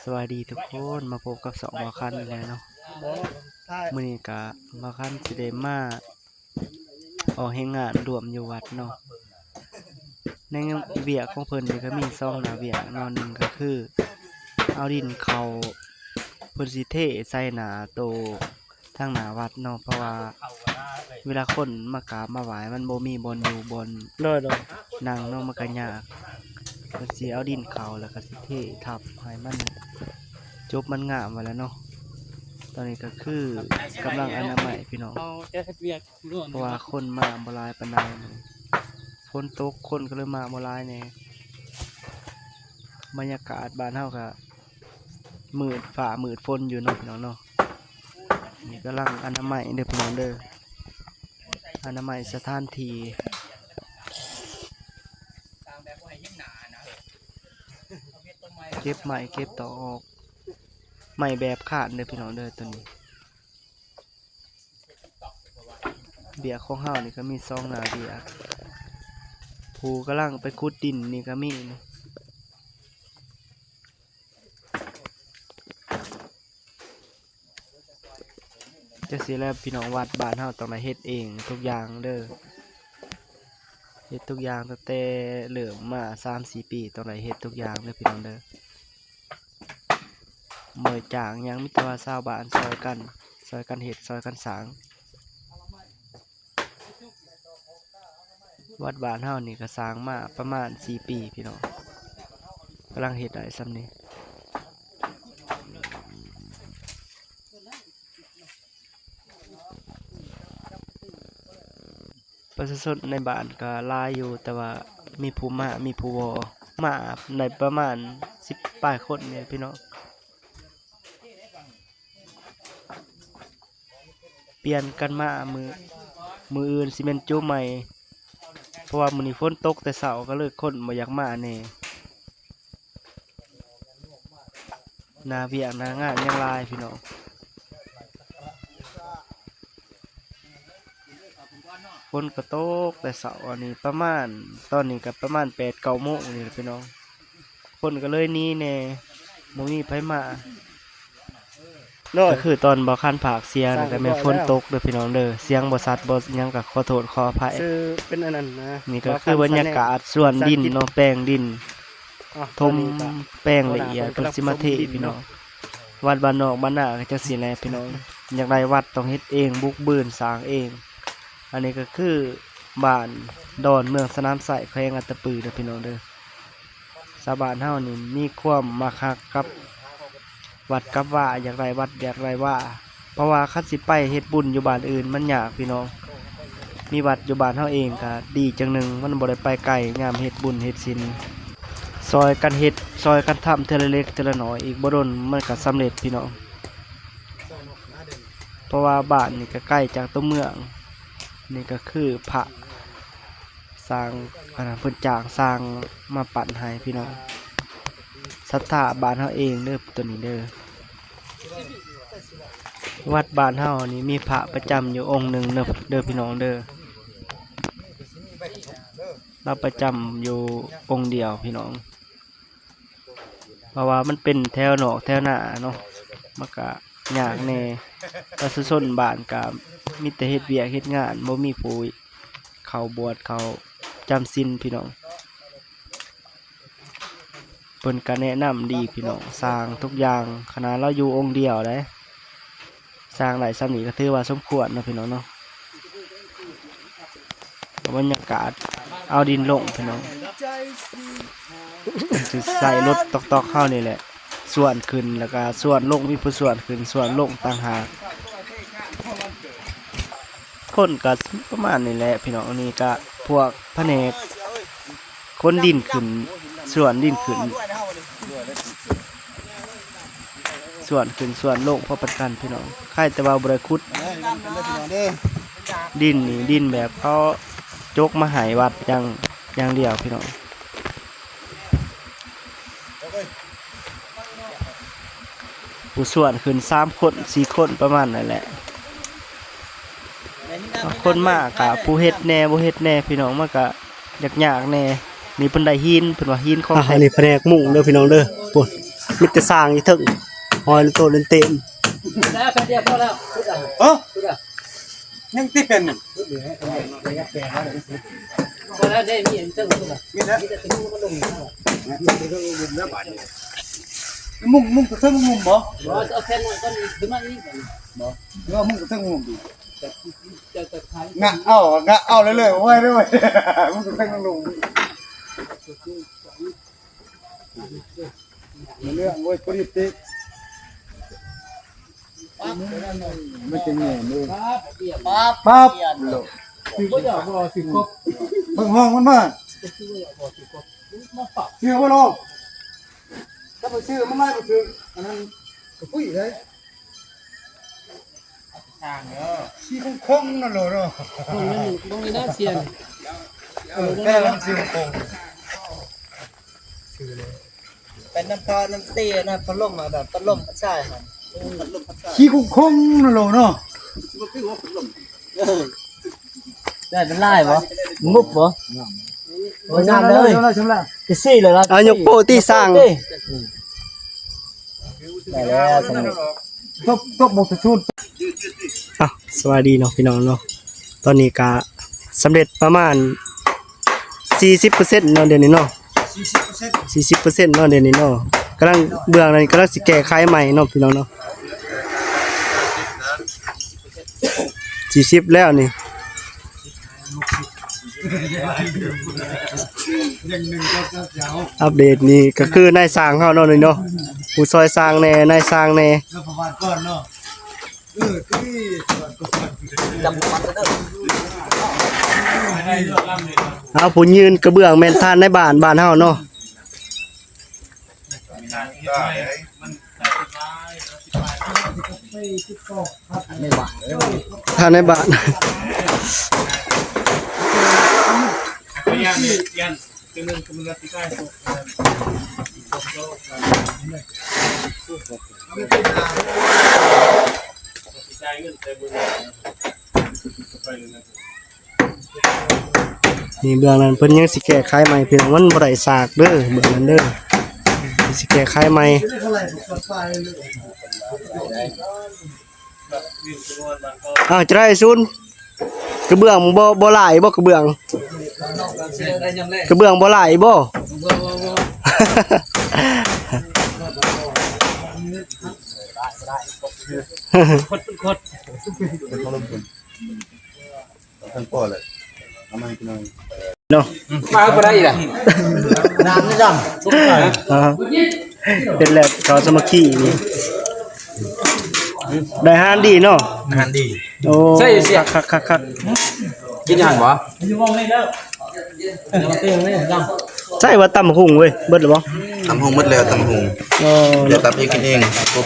ສະບາຍດີທຸກຄົນ ມາພົບກັບຊ່ອງບ່າວຄັນອີກແລ້ວເນາະ. ມື້ນີ້ກະບ່າວຄັນຊິໄດ້ມາອອກແຮງງານຮ່ວມຢູ່ວັດເນາະ. ໃນວຽກຂອງເພິ່ນນີ້ກະມີສອງໜ້າວຽກເນາະ, ໜຶ່ງກະຄືເອົາດິນເຂົ້າ ເພິ່ນຊິເທໃສ່ໜ້າໂຕ ທາງໜ້າວັດເນາະ, ເພາະວ່າເວລາຄົນມາກາບມາໄຫວ້ ມັນບໍ່ມີບ່ອນຢູ່ບ່ອນ ໂດຍໆ ນັ່ງເນາະ ມັນກະຍາກ. ເພິ່ນຊິເອົາດິນເຂົ້າ ແລ້ວກະຊິເທທັບໃຫ້ມັນຈົບມັນງາມໄວ້ແລ້ວເນາະ. ຕອນນີ້ກະຄືກຳລັງອະນາໄມພີ່ນ້ອງ ເອົາແຕ່ເຮັດວຽກ ເພາະວ່າຄົນມາບໍ່ຫຼາຍປານໃດ. ຝົນຕົກ ຄົນກະເລີຍມາບໍ່ຫຼາຍແດ່. ບັນຍາກາດບ້ານເຮົາກະມືດຟ້າມືດຝົນຢູ່ເນາະ ພີ່ນ້ອງເນາະ. ນີ້ກຳລັງອະນາໄມເດີພີ່ນ້ອງເດີ ອະນາໄມສະຖານທີ່ ເກັບໄມ້ເກັບຕອກອອກ ໄມ້ແບບຄານເດີພີ່ນ້ອງເດີ. ໂຕນີ້ ວຽກຂອງເຮົານີ້ກະມີສອງໜ້າວຽກ ຜູ້ກຳລັງໄປຂຸດດິນນີ້ກະມີ. ຈັ່ງຊີ້ແຫຼະພີ່ນ້ອງ ວັດບ້ານເຮົາຕ້ອງໄດ້ເຮັດເອງທຸກຢ່າງເດີ ເຮັດທຸກຢ່າງຕັ້ງແຕ່ເລີ່ມມາສາມສີ່ປີ ຕ້ອງໄດ້ເຮັດທຸກຢ່າງເດີພີ່ນ້ອງເດີ. ບໍ່ໄດ້ຈ້າງຫຍັງ ມີແຕ່ວ່າຊາວບ້ານຊ່ອຍກັນ ຊ່ອຍກັນເຮັດ ຊ່ອຍກັນສ້າງ. ວັດບ້ານເຮົານີ້ກະສ້າງມາປະມານສີ່ປີພີ່ນ້ອງ ກຳລັງເຮັດໄດ້ຊ່ຳນີ້. ປະຊາຊົນໃນບ້ານກະຫຼາຍຢູ່ ແຕ່ວ່າມີຜູ້ມາ ມີຜູ້ບໍ່ ມາໄດ້ປະມານສິບປາຍຄົນນີ້ພີ່ນ້ອງ. ປ່ຽນກັນມາ ມື້ ມື້ອື່ນຊິແມ່ນຈຸໃໝ່ ເພາະວ່າມື້ນີ້ຝົນຕົກແຕ່ເຊົ້າ ກະເລີຍຄົນບໍ່ຢາກມາແດ່. ໜ້າວຽກໜ້າງານຍັງຫຼາຍພີ່ນ້ອງ ຝົນກະຕົກແຕ່ເຊົ້າ. ອັນນີ້ປະມານ ຕອນນີ້ກະປະມານແປດເກົ້າໂມງນີ້ແຫຼະພີ່ນ້ອງ ຄົນກະເລີຍໜີແດ່ ບໍ່ມີໃຜມາ. ໂດຍ ກະຄືຕອນບ່າວຄັນພາກສຽງນີ້ກະແມ່ນຝົນຕົກເດີພີ່ນ້ອງເດີ ສຽງບໍ່ຊັດບໍ່ຫຍັງກະຂໍໂທດຂໍອະໄພ. ເປັນອັນນັ້ນນະ ນີ້ກະຄືບັນຍາກາດສວນດິນເນາະ ແປງດິນ ຖົມແປງລະອຽດ ເພິ່ນຊິມາເທພີ່ນ້ອງ. ວັດບ້ານນອກບ້ານນາກະຈັ່ງຊີ້ແຫຼະພີ່ນ້ອງ ຢາກໄດ້ວັດຕ້ອງເຮັດເອງ ບຸກບືນສ້າງເອງ. ອັນນີ້ກະຄືບ້ານດອນ ເມືອງສະໜາມໄຊ ແຂວງອັດຕະປືເດີພີ່ນ້ອງເດີ. ຊາວບ້ານເຮົານີ້ມີຄວາມມັກຮັກກັບວັດກັບວາ ຢາກໄດ້ວັດຢາກໄດ້ວາ ເພາະວ່າຄັນຊິໄປເຮັດບຸນຢູ່ບ້ານອື່ນມັນຍາກພີ່ນ້ອງ. ມີວັດຢູ່ບ້ານເຮົາເອງກະດີຈັ່ງໜຶ່ງ ມັນບໍ່ໄດ້ໄປໄກ ຍາມເຮັດບຸນເຮັດສິນ ຊ່ອຍກັນເຮັດ ຊ່ອຍກັນທຳເທື່ອລະເລັກເທື່ອລະໜ້ອຍ ອີກບໍ່ດົນມັນກະສຳເລັດພີ່ນ້ອງ. ເພາະວ່າບ້ານນີ້ກະໄກຈາກຕົວເມືອງ. ນີ້ກະຄືພະ ສ້າງ ອັນນັ້ນ ເພິ່ນຈ້າງຊ່າງມາປັ້ນໃຫ້ພີ່ນ້ອງ. ສັດທາບ້ານເຮົາເອງເດີ ໂຕນີ້ເດີ. ວັດບ້ານເຮົານີ້ມີພະປະຈຳຢູ່ອົງໜຶ່ງເດີ ເດີພີ່ນ້ອງເດີ. ລາວປະຈຳຢູ່ອົງດຽວພີ່ນ້ອງ. ເພາະວ່າມັນເປັນແຖວນອກແຖວນາເນາະ ມັນກະຍາກແດ່. ປະຊາຊົນບ້ານກະມີແຕ່ເຮັດວຽກເຮັດງານ ບໍ່ມີຜູ້ເຂົ້າບວດເຂົ້າຈຳສິນພີ່ນ້ອງ. ເພິ່ນກະແນະນຳດີພີ່ນ້ອງ ສ້າງທຸກຢ່າງ ຂະໜາດລາວຢູ່ອົງດຽວໃດ. ສ້າງໄດ້ຊ່ຳນີ້ກະຖືວ່າສົມຄວນເນາະພີ່ນ້ອງເນາະ. ບັນຍາກາດເອົາດິນລົງພີ່ນ້ອງ ຊິໃຊ້ລົດຕອກໆເຮົານີ້ແຫຼະ ສວນຂຶ້ນ ແລ້ວກະສວນລົງ ມີຜູ້ສວນຂຶ້ນສວນລົງຕ່າງຫາກ. ຄົນກະປະມານນີ້ແຫຼະພີ່ນ້ອງ. ອັນນີ້ກະພວກພະແນກ ຂົນດິນຂຶ້ນ ສວນດິນຂຶ້ນ ສວນຂຶ້ນສວນລົງພໍປານກັນພີ່ນ້ອງ. ໃຄແຕ່ວ່າບໍ່ໄດ້ຂຸດ ດິນນີ້ ດິນແບບເຂົາຈົກມາໃຫ້ວັດຢ່າງ ຢ່າງດຽວພີ່ນ້ອງ. ຜູ້ສວນຂຶ້ນສາມຄົນ ສີ່ຄົນ ປະມານນັ້ນແຫຼະ. ບາງຄົນມາກະຜູ້ເຮັດແດ່ ບໍ່ເຮັດແດ່ພີ່ນ້ອງ ມັນກະຍາກໆແດ່. ນີ້ເພິ່ນໄດ້ຫີນ ເພິ່ນວ່າຫີນຂອງ ອ່ະ ແທ້ ອັນນີ້ພະແນກມຸ້ງເດີພີ່ນ້ອງເດີ. ພຸ້ນ ມີແຕ່ສ້າງຢູ່ເທິງ ຫ້ອຍໂຕເຕັມໆ. ແລ້ວແປັບດຽວພໍແລ້ວ ເອີ ຍັງຕິດເປັນ ພໍແລ້ວເດ້ ມີອັນເທິງພຸ້ນລະ ມີແລ້ວ ມີແຕ່ເທິງມັນລົງ ມຸງ ມຸງກະເທິງມຸມບໍ່? ບໍ່ ເອົາແຜ່ນນັ້ນກ່ອນ ຂຶ້ນມາອີກ ບໍ່ ຫຼືວ່າມຸງກະເທິງມຸມດີ? ງະເອົາ ງະເອົາເລື້ອຍໆ ໂອ້ຍ ໂອ້ຍ ມຸງກະເທິງມຸມ ເລື່ອງ ໂອ້ຍ ໂປລິຕິກ ມັນຈະແຫງເລີຍ ປັບ ປັບ ໂລດ ເບິ່ງຫ້ອງມັນມາ ເຊື່ອບໍ່ລອງ ຖ້າບໍ່ເຊື່ອມັນໄລ່ບໍ່ຖືກ ອັນນັ້ນກະປຸ້ຍເດ້ ຊ່າງເດີ ຂີ້ຄົງໆ ນັ້ນໂລດເນາະ ຄົງນັ້ນ ບໍ່ມີໜ້າສ່ຽນ ເອີ ແຕ່ລະມັນຂີ້ຄົງ ໄປນຳພໍ່ນຳຕີນະ ພັດລົມ ແບບພັດລົມພັດຊາຍຫັ້ນ ຂີ້ຄົງໆ ນັ້ນໂລດເນາະ ເອີ ໄດ້ເປັນລາຍບໍ່? ງຸບບໍ່? ໂອ້ຍ ງາມເລີຍ ຈະຊີ້ເລີຍລະ ອາ ຍົກໂປ້ຕິ ສ້າງ ໄດ້ແລ້ວ ຕົບ ຕົບບໍ່ສຸດ ອ່ະ ສະບາຍດີເນາະພີ່ນ້ອງເນາະ ຕອນນີ້ກະສຳເລັດປະມານສີ່ສິບເປີເຊັນເນາະ ດຽວນີ້ເນາະ ສີ່ສິບເປີເຊັນ ສີ່ສິບເປີເຊັນເນາະ ດຽວນີ້ເນາະ ກຳລັງ ເບື້ອງນັ້ນກຳລັງຊິແກ້ໄຂໃໝ່ເນາະພີ່ນ້ອງເນາະ ສີ່ສິບແລ້ວນີ້ ອັບເດດນີ້ກະຄືນາຍຊ່າງເຮົາເນາະ ນີ້ເນາະ ຜູ້ຊ່ອຍຊ່າງແດ່ ນາຍຊ່າງແດ່ ເອົາ ຜູ້ຍື່ນກະເບື້ອງແມ່ນທ່ານນາຍບ້ານ ບ້ານເຮົາເນາະ ທ່ານນາຍບ້ານ ນີ້ເບື້ອງນັ້ນເພິ່ນຍັງຊິແກ້ໄຂໃໝ່ ພີ່ນ້ອງ ມັນບໍ່ໄດ້ສາກເດີ ເບື້ອງນັ້ນເດີ ຊິແກ້ໄຂໃໝ່. ອ້າວ ຈະໄດ້ສູນ ກະເບື້ອງບໍ່ ບໍ່ຫຼາຍບໍ່ ກະເບື້ອງ ກະເບື້ອງບໍ່ຫຼາຍບໍ່? ຄົດເປັນຄົດ ທັງພໍ່ເລີຍ ເອົາມາໃຫ້ກິນໜ້ອຍ ເນາະ ມາບໍ່ໄດ້ອີກລະ ນ້ຳນີ້ດຳ ອ່າ ເປັນແລ້ວເຂົາສາມັກຄີນີ້ ໄດ້ອາຫານດີເນາະ ອາຫານດີ ໂອ້ ໃຊ່ ຄັກໆໆໆ ກິນຫຍັງບໍ່? ໃຊ່ວ່າຕຳຫຸ່ງເວີຍ ເບິດແລ້ວບໍ່? ຕຳຫຸ່ງເບິດແລ້ວ ຕຳຫຸ່ງ ໂອ້ ດຽວຕຳເອງກິນເອງ ຄົບ.